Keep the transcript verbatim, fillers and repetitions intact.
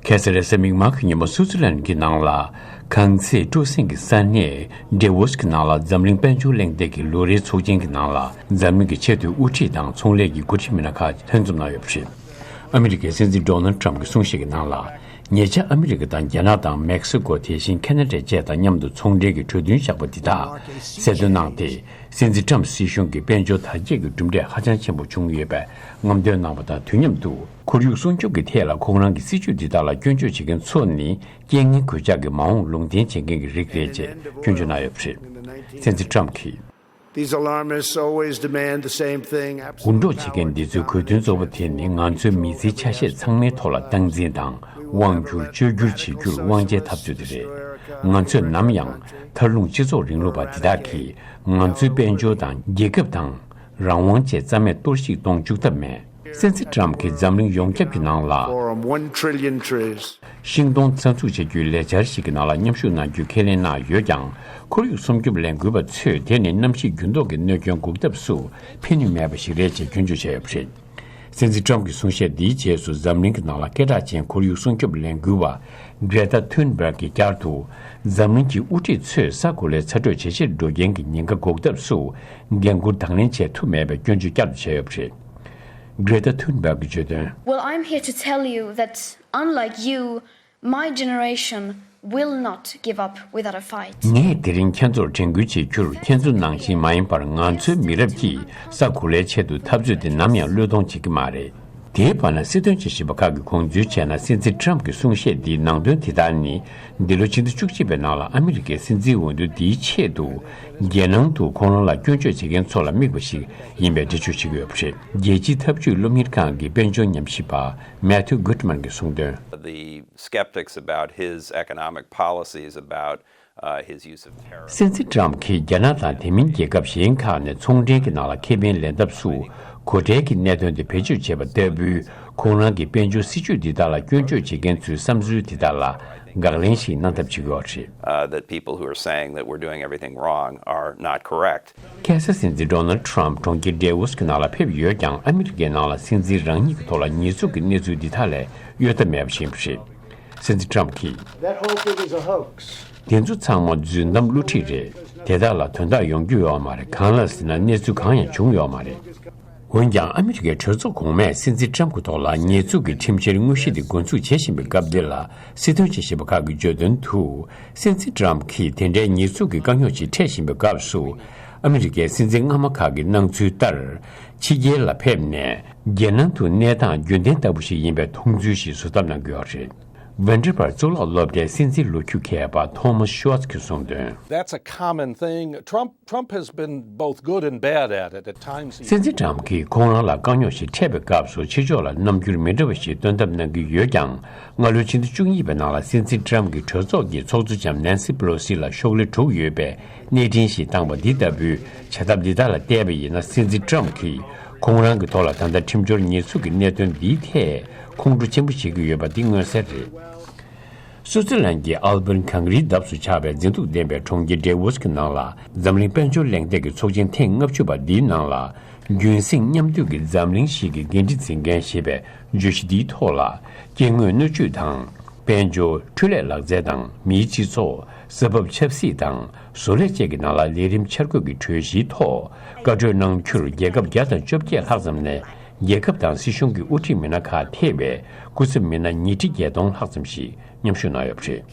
ཁ་སང་རེས་གཟའ་མིག་དམར་གྱི་ཉིན་མོ་སུའུ་ཙི་ལན་གྱི་ནང་ལ། གངས་ཚད་སྤྲོ་གསེང་གི་ས་གནས་ཌེ་ཝོ་སི་གི་ནང་ལ་འཛམ་གླིང་དཔལ་འབྱོར་གླེང་སྟེགས་ཀྱི་ལོ་རེའི་ཚོགས་ཆེན་གྱི་ནང་ལ། འཛམ་གླིང་གི་ཆེས་མཐོའི་དབུ་ཁྲིད་དང་ཚོང་ལས་ཀྱི་འགོ་ཁྲིད་མི་སྣ་ཁག་ལྷན་འཛོམས་གནང་ཡོད་པ་རེད། ཨ་མི་རི་ཀའི་སྲིད་འཛིན་ཌོ་ནལ་ཊམ་གྱི་གསུང་བཤད་ཀྱི་ནང་ལ། ཉེ་ཆར་ཨ་མི་རི་ཀ་དང་རྒྱ་ནག་དང་མེག་སི་ཀོ། དེ་བཞིན་ཁེ་ན་ཌ་བཅས་དང་མཉམ་དུ་ཚོང་འབྲེལ་གྱི་གྲོས་མཐུན་བཞག་པ་འདི་དག་གསལ་སྟོན་གནང་སྟེ། སྲིད་འཛིན་ཊམ་སྲིད་གཞུང་གིས་དཔལ་འབྱོར་དར་རྒྱས་ཀྱི་གྲུབ་འབྲས་ཧ་ཅང་ཆེན་པོ་བྱུང་ཡོད་པའི་རྔམ་སྟོན་གནང་བ་དང་། དུས་མཉམ་དུ་ཁོར་ཡུག་སྲུང་སྐྱོབ་ཀྱི་ཐད་ལ་ཁོང་རང་གི་སྲིད་ཇུས་འདི་དག་ལ་སྐྱོན་བརྗོད་བྱེད་མཁན་ཚོ་ནི་རྐྱེན་ངན་གོད་ཆག་གི་མ་འོངས་ལུང་བསྟན་བྱེད་མཁན་གྱི་རིགས་རེད་ཅེས་སྐྱོན་བརྗོད་གནང་ཡོད་པ་རེད། སྲིད་འཛིན་ཊམ་གྱིས། These alarmists always demand the same thing. སྒུག་འགྲོ་བྱེད་མཁན་འདི་ཚོའི་གོ་དོན་གཙོ་བོ་དེ་ནི་ང་ཚོའི་མི་ཚེའི་ཆ་ཤས་ཚང་མའི་ཐོག་ལ་སྟངས་འཛིན་དང་། དབང་སྒྱུར་བཅོས་བསྒྱུར་བྱེད་རྒྱུར་དབང་ཆའི་འཐབ་རྩོད་དེ་རེད། ང་ཚོས་ནམ་ཡང་མཐར་ལྷུང་སྤྱི་ཚོགས་རིང་ལུགས་པ་འདི་དག་གིས་ང་ཚོའི་དཔལ་འབྱོར་དང་རྒྱལ་ཁབ་དང་རང་དབང་བཅས་རྩ་མེད་གཏོར་བཤིག་གཏོང་བཅུག་ཐབས་མེད། སྲིད་འཛིན་ཊམ་གྱིས་འཛམ་གླིང་ཡོངས་ཁྱབ་ཀྱི་ནང་ལ། Forum one trillion trees. ཤིང་སྡོང་གསར་འཛུགས་བྱ་རྒྱུའི་ལས་འཆར་ཞིག་གི་ནང་ལ་མཉམ་ཞུགས་གནང་རྒྱུ་ཁས་ལེན་གནང་ཡོད་ཀྱང་། ཁོར་ཡུག་སྲུང་སྐྱོབ་ལས་འགུལ་བ་ཚོས་དེ་ནི་གནམ་གཤིས་འགྱུར་ལྡོག་གི་གནོད་སྐྱོན་འགོག་ཐབས་སུ་ཕན་ནུས་མེད་པ་ཞིག་རེད་ཅེས་སྐྱོན་བརྗོད་བྱས་ཡོད་པ་རེད། སྲིད་འཛིན་ཊམ་གྱི་གསུང་བཤད་འདིའི་རྗེས་སུ་འཛམ་གླིང་གི་ནང་ལ་སྐད་གྲགས་ཅན་ཁོར་ཡུག་སྲུང་སྐྱོབ་ལས་འགུལ་བ་Greta Thunberg གིས་བསྐྱར་དུ། འཛམ་གླིང་གི་དབུ་ཁྲིད་ཚོས་ས་གོ་ལའི་ཚ་དྲོད་ཇེ་ཆེར་འགྲོ་རྐྱེན་གྱི་ཉེན་ཁ་འགོག་ཐབས་སུ་འགན་འཁུར་དང་ལེན་བྱེད་ཐུབ་མེད་པའི་སྐྱོན་བརྗོད་བསྐྱར་དུ་བྱས་ཡོད་པ་རེད། Greta Thunberg གིས་བརྗོད་དོན། Well, I'm here to tell you that, unlike you, my generation will not give up without a fight. ངས་དེ་རིང་ཁྱེད་ཚོར་དྲན་སྐུལ་བྱེད་རྒྱུར། ཁྱེད་ཚོ་ནང་བཞིན་མ་ཡིན་པར། ང་ཚོའི་མི་རབས་ཀྱིས་ས་གོ་ལའི་ཆེད་དུ་འཐབ་རྩོད་དེ་ནམ་ཡང་བློས་གཏོང་བྱེད་ཀྱི་མ་རེད། དེའི་བར་ན། སྲིད་དོན་དཔྱད་ཞིབ་པ་ཁག་གིས་དགོངས་ཚུལ་བྱས་ན། སྲིད་འཛིན་ཊམ་གྱི་གསུང་བཤད་འདིའི་ནང་དོན་དེ་དག་ནི། འདི་ལོ་ཕྱི་ཟླ་བཅུ་གཅིག་པའི་ནང་ལ་ཨ་མི་རི་ཀའི་སྲིད་འཛིན་འོས་བསྡུ་འདིའི་ཆེད་དུ། རྒྱལ་ནང་དུ་ཁོང་རང་ལ་སྐྱོན་བརྗོད་བྱེད་མཁན་ཚོ་ལ་དམིགས་པ་ཞིག་ཡིན་པའི་འགྲེལ་བརྗོད་བྱེད་ཀྱི་ཡོད་པ་རེད། རྒྱལ་སྤྱིའི་འཐབ་ཇུས་སློབ་གཉེར་ཁང་གི་དཔལ་འབྱོར་ཉམས་ཞིབ་པ་Matthew Goodman གྱིས་གསུངས་དོན། The skeptics about his economic policies, about, uh, his use of tariffs. སྲིད་འཛིན་ཊམ་གྱིས་རྒྱ་ནག་དང་དེ་མིན་རྒྱལ་ཁབ་གཞན་ཁག་ནས་ཚོང་འབྲེལ་གྱི་ནང་ལ་ཁེ་ཕན་ལེན་ཐབས་སུ་གོ་ཁྲལ་གྱི་གནད་དོན་དེ་བེད་སྤྱོད་བྱས་པ་ལྟ་བུའི། ཁོང་རང་གི་དཔལ་འབྱོར་སྲིད་ཇུས་འདི་དག་ལ་སྐྱོན་བརྗོད་བྱེད་མཁན་ཚོའི་བསམ་ཚུལ་འདི་དག་ལ་དགག་ལན་ཞིག་གནང་ཐབས་བྱེད་ཀྱི་ཡོད་རེད། Uh, that people who are saying that we're doing everything wrong are not correct. ཁ་སང་སྲིད་འཛིན་ཌོ་ནལ་ཊམ་གྲོང་ཁྱེར་ཌེ་ཝོ་སི་གི་ནང་ལ་ཕེབས་ཡོད་ཀྱང་། ཨ་མི་རི་ཀའི་ནང་ལ་སྲིད་འཛིན་རང་ཉིད་ཀྱི་ཐོག་ལ་ཉེས་འཛུགས་ཀྱི་གནས་ཚུལ་འདི་དག་ལས་གཡོལ་ཐབས་མེད་པ་ཞིག་ཡིན་པ་རེད། སྲིད་འཛིན་ཊམ་གྱིས། That whole thing is a hoax. དེ་ཚོ་ཚང་མ་རྫུན་གཏམ་བསླུ་བྲིད་རེད། དེ་དག་ལ་དོན་དག་ཡོང་རྒྱུ་ཡོད་མ་རེད། གང་ལགས་ཟེར་ན། གནས་ཚུལ་གང་ཡང་བྱུང་ཡོད་མ་རེད། འོན་ཀྱང་། ཨ་མི་རི་ཀའི་གྲོས་ཚོགས་གོང་མས་སྲིད་འཛིན་ཊམ་གྱི་ཐོག་ལ་ཉེས་འཛུགས་ཀྱི་ཁྲིམས་བཤེར་དངོས་གཞི་དེ་འགོ་འཛུགས་བྱེད་བཞིན་པའི་སྐབས་འདི་ལ། སྲིད་དོན་དཔྱད་ཞིབ་པ་ཁག་གིས་བརྗོད་དོན་དུ། སྲིད་འཛིན་ཊམ་གྱིས་དེ་འདྲའི་ཉེས་འཛུགས་ཀྱི་དཀའ་རྙོག་ཅིག་འཕྲད་བཞིན་པའི་སྐབས་སུ། ཨ་མི་རི་ཀའི་སྲིད་འཛིན་སྔ་མ་ཁག་གིས་གནང་ཚུལ་ལྟར། ཕྱི་རྒྱལ་ལ་ཕེབས་ནས། རྒྱལ་ནང་དུ་གནས་སྟངས་རྒྱུན་ལྡན་ལྟ་བུ་ཞིག་ཡིན་པའི་མཐོང་ཚུལ་ཞིག་བཟོ་ཐབས་གནང་གི་ཡོད་རེད། ཝན་ཌར་བར་གཙུག་ལག་སློབ་གྲྭའི་སྲིད་འཛིན་ལོ་རྒྱུས་མཁས་པ་Thomas Schwartz གྱིས་གསུངས་དོན། That's a common thing. Trump, Trump has been both good and bad at it. At times he སྲིད་འཛིན་ཊམ་གྱིས་ཁོང་རང་ལ་དཀའ་རྙོག་ཞིག་འཕྲད་པའི་སྐབས་སུ། ཕྱི་ཕྱོགས་ལ་རྣམ་འགྱུར་མི་འདྲ་བ་ཞིག་སྟོན་ཐབས་གནང་གི་ཡོད་ཀྱང་། སྔ་ལོའི་ཕྱི་ཟླ་བཅུ་གཉིས་པའི་ནང་ལ་སྲིད་འཛིན་ཊམ་གྱིས་གྲོས་ཚོགས་ཀྱི་ཚོགས་གཙོ་ལྕམ་ནན་སི་པེ་ལོ་སི་ལ་ཤོག་ལྷེ་དྲུག་ཡོད་པའི་གནས་འཕྲིན་ཞིག་བཏང་བ་འདི་ལྟ་བུའི་བྱ་ཐབས་འདི་དག་ལ་བལྟས་པ་ཡིན་ན། སྲིད་འཛིན་ཊམ་གྱིས་ཁོང་རང་གི་ཐོག་ལ་ད་ལྟ་ཁྲིམས་སྦྱོར་ཉེས་འཛུགས་ཀྱི་གནད་དོན་འདིའི་ཐད་ཁོང་ཁྲོ་ཆེན་པོ་བྱེད་ཀྱི་ཡོད་པ་འདི་མངོན་གསལ་རེད། སུའུ་ཙི་ལན་གྱི་ཨལ་བན་གངས་རིའི་འདབས་སུ་ཆགས་པའི་མཛེས་སྡུག་ལྡན་པའི་གྲོང་ཁྱེར་ཌེ་ཝོ་སི་གི་ནང་ལ། འཛམ་གླིང་དཔལ་འབྱོར་གླེང་སྟེགས་ཀྱི་ཚོགས་ཆེན་ཐེངས་ལྔ་བཅུ་པ་འདིའི་ནང་ལ། རྒྱུན་སྲིང་མཉམ་འདུས་ཀྱི་འཛམ་གླིང་ཞིག་གི་འགན་འཁྲི་འཛིན་མཁན་ཞེས་པའི་བརྗོད་གཞི་འདིའི་ཐོག་ལ། སྐྱེ་དངོས་སྣོད་བཅུད་དང་། དཔལ་འབྱོར། འཕྲུལ་ལས་ལག་རྩལ་དང་། མིའི་སྤྱི་ཚོགས། ས་བབ་ཆབ་སྲིད་དང་། བཟོ་ལས་བཅས་ཀྱི་ནང་ལ་ལས་རིམ་འཆར་འགོད་ཀྱི་གྲོས་གཞིའི་ཐོག་བཀའ་གྲོས་གནང་ཕྱིར། རྒྱལ་ཁབ་བརྒྱ་དང་བཅོ་བརྒྱད་ལྷག་ཙམ་ནས། རྒྱལ་ཁབ་དང་སྲིད་གཞུང་གི་དབུ་ཁྲིད་མི་སྣ་ཁག་ཐེ་བའི་སྐུ་ཚབ་མི་སྣ་ཉིས་ཁྲི་བརྒྱད་སྟོང་ལྷག་ཙམ་ཞིག་མཉམ་ཞུགས་གནང་ཡོད་པ་རེད།